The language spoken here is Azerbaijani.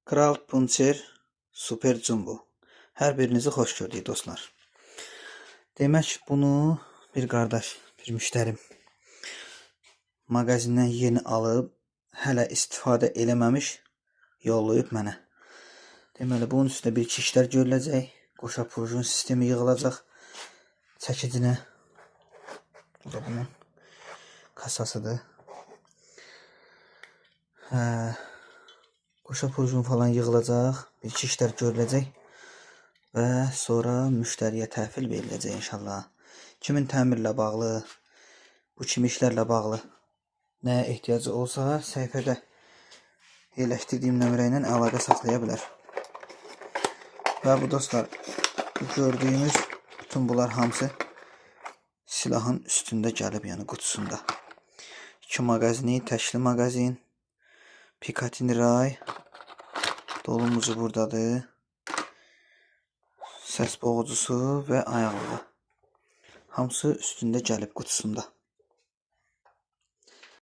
Kral Puncher Super Jumbo. Hər birinizi xoş gördük, dostlar. Demək, bunu bir qardaş, bir müştərim mağazindən yeni alıb, hələ istifadə eləməmiş yollayıb mənə. Deməli, bunun üstündə bir iki işlər görüləcək. Qoşa prujin sistemi yığılacaq çəkicinə. Bu da bunun kasasıdır. Hə, qoşa prujin falan yığılacaq. Bir iki işlər görüləcək və sonra müştəriyə təhvil veriləcək inşallah. Kimin təmirlə bağlı, bu kimi işlərlə bağlı nəyə ehtiyacı olsa, səhifədə yerləşdirdiyim nömrə ilə əlaqə saxlaya bilər. Və bu dostlar, bu gördüyünüz bütün bunlar hamısı silahın üstündə gəlib, yəni qutusunda. İki maqazini, təkli maqazin, Picatinny ray, dolumuzu buradadır. Səs boğucusu və ayaqlığı. Hamısı üstündə gəlib qutusunda.